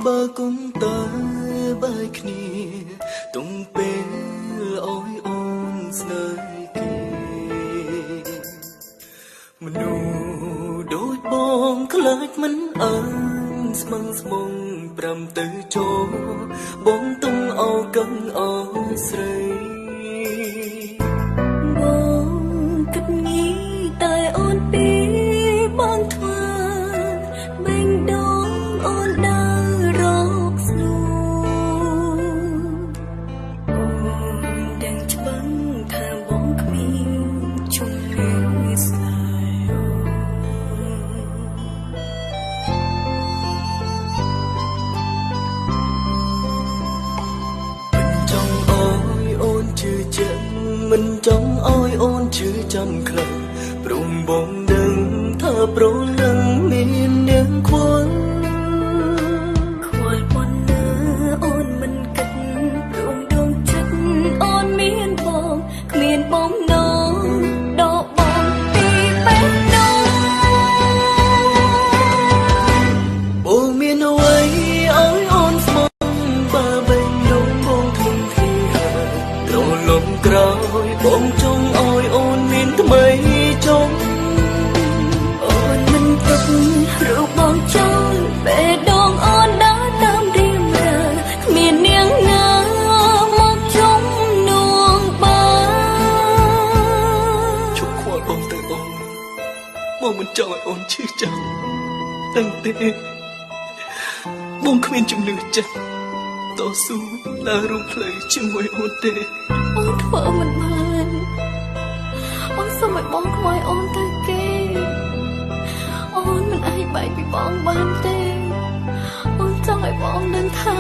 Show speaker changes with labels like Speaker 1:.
Speaker 1: បើគុំតើបែកគ្នាទុំពេលអោយអូនស្នេហ៍គេមនុស្សដូចបងខ្លាចមិនអើស្មឹងស្មងប្រាំទៅចូលបងទុំអោកឹងអោយស្រី
Speaker 2: បងគិតងីតែអូនពីបងធ្វើបេងដងអូនដើររកស្នួអូនដឹងច្បាស់ថាបងគ្មានជំនឿស្នេហ៍អូន
Speaker 1: មិនចង់អោយអូនជឿជាក់មិនចង់អោយអូនជឿចាំខ្លាំងព្រមបងដឹងថាប្រលឹងមាននាងខ្វល់
Speaker 2: ខ្វល់ប៉ុណ្ណាអូនមិនគិតព្រមដងចិត្តអូនមានបងគ្មានបងណងដកបងពីបេះដូង
Speaker 1: បងមានអ្វីឲ្យអូនស្មងបើបេះដូងបងធំធាត្រលំក្រោយបងចង់ឲ្យអូនមានថ្មីចង់
Speaker 2: អូនមិនទុករូបបងចោលបេះដូងអូនដើរតាមរៀមរើគ្មាននាងណាមកជុំនួងបាន
Speaker 1: ជប់ខ្វល់បងទៅអូនបងមិនចង់ឲ្យអូនឈឺចាំដឹងទេបងគ្មានជំនឿចិត្តតស៊ូដើររួមផ្លូវជាមួយអូនទេ
Speaker 2: អូនធ្វើមិនបានអូនសូមឲ្យបងខ្មោចអូនទៅគេអូនមិនអាចបែកពីបងបានទេអូនចង់ឲ្យបងដឹងថា